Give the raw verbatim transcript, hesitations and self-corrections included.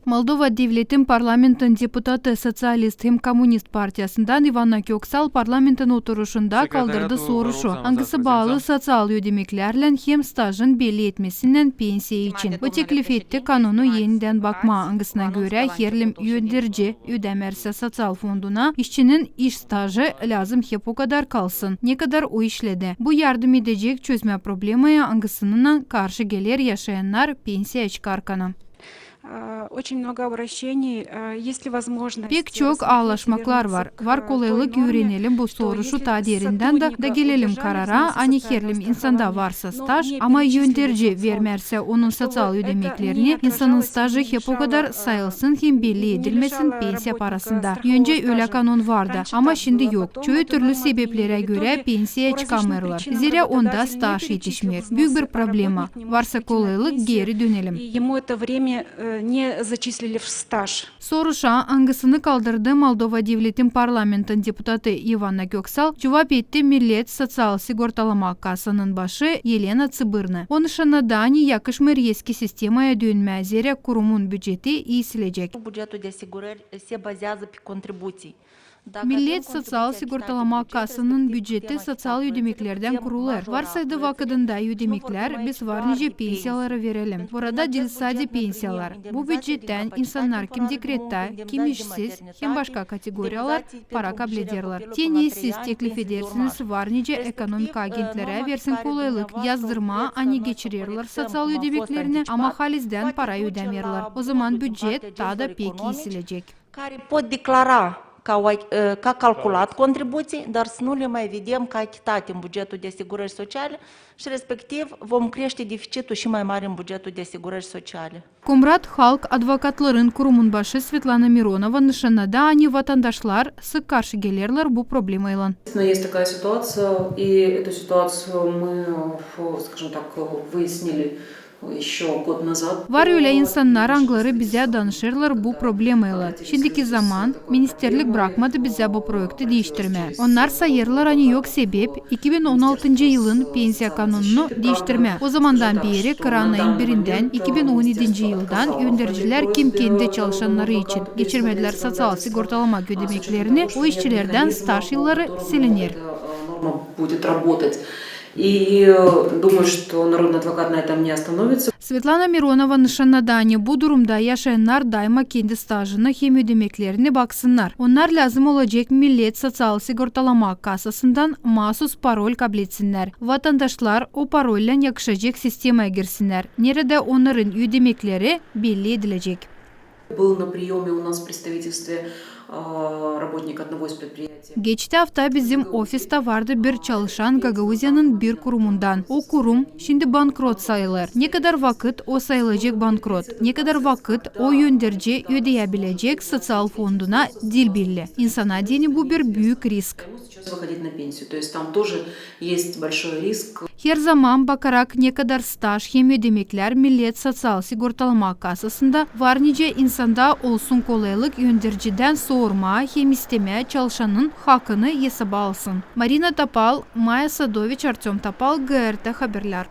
Moldova Devletin Parlamentin deputatı, Soţialist hem Komunist partiyasından İvanna Köksal parlamentin oturuşunda kaldırdı soruşu, angısı baalı soţial ödemeklärlän hem stajın belli etmesinnän pensiya için. O teklif etti kanonu enidän bakmaa, angısına görä herlim önderci ödämärsä soţial fonduna, işçinin iş stajı lääzım hep o kadar kalsın, ne kadar o işledi. Bu yardım edecek çözmää problemaya, angısınnan karşı geler yaşayannar pensiya çıkarkana. Pek çok aalaşmaklar var. Var kolaylık üürenelim bu soruşu taa derindän da, da gelelim karara, ani herlim insanda varsa staj, ama önderci vermärsä onun soţial ödemeklerini, insanın stajı hep o kadar sayılsın hem belli edilmesin pensiya parasında. Öncä ölä kanon vardı, ama şindi yok. Çoyu türlü sebeplerä görä pensiya çıkamêêrlar. Zerä onda staj etişmeer. Büük bir problema. Varsa kolaylık, geeri dönelim. Soruşa, angısını kaldırdı Moldova Devletin Parlamentin deputatı İvanna Köksal, cuvap etti Millet soţial sigortalama kasanın başı Elena Ţıbırnı. O nışannadı, ani yakışmêêr eski sistemaya dönmää, zerä kurumun büceti iisilecek. Millet soţial sigortalama kasanın büceti soţial ödemeklerdän kurulêr. Varsaydı vakıdında ödemeklär, biz var nicä pensiyaları verelim. Burada diil sade pensiyalar. Bu bücettän insannar, kim dekrettä, kim işsiz, hem başka kategoriyalar para kablederlär. Te ne siz teklif edersiniz, var nicä ekonomika agentlerä versin kolaylık yazdırmaa, ani geçirerlär soţial ödemeklerini, ama halizdän para ödämeerlär. O zaman bücet taa da pek iisilecek. Care pot declara că au, e, că au calculat contribuții, dar să nu le mai vedem ca achitate în bugetul de asigurări sociale și, respectiv, vom crește deficitul și mai mare în bugetul de asigurări sociale. Komrat halk advokatların kurumun başı Svetlana Mironova nışannadı, ani vatandaşlar sık karşı gelerlär bu problemaylan. Есть такая ситуация, и эту ситуацию мы, фу, скажем так, выяснили. Var ölä insannar, angıları bizä danışêrlar bu problemaylan. Şindiki zaman ministerlik brakmadı bizä bu proekti diiştirmää. Onnar sayêrlar, ani yok sebep iki bin on altıncı yılın pensiya kanonunu diiştirmää. O zamandan beeri, kıranayın birindän iki bin on edinci yıldan, öndercilär, kim kendi çalışannarı için geçirmedilär soţial sigortalama ödemeklerini, o işçilerdän staj yılları siliner. Норма будет работать. И, э, думаю, что народный адвокат на этом не остановится. Svetlana Mironova nışannadı, ani bu durumda yaşayannar daima kendi stajını hem ödemeklerini baksınnar. Onnar lääzım olacek Millet soţial sigortalama kasasından maasuz parol kabletsinnär. Vatandaşlar o parollän yakışacek sistemaya girsinnär, neredä onnarın ödemekleri belli edilecek. Был на приёме у нас в представительстве, а, работник одного из предприятий. Geçti afta bizim ofista vardı bir çalışan Gagauziyanın bir kurumundan. O kurum şindi bankrot sayılêr. Ne kadar vakıt o sayılacek bankrot, ne kadar vakıt o önderci ödeyäbilecek soţial fonduna, diil belli. İnsana deyni bu bir büük risk. Сейчас выходить на пенсию. То есть там тоже есть большой риск. Her zaman bakarak, ne kadar staj hem ödemeklär Millet soţial sigortalama kasasında, var nicä insanda olsun kolaylık öndercidän sormaa hem istemää, çalışanın hakını esaba alsın. Marina Topal, Maya Sadoviç, Artöm Topal, G R T haberlär.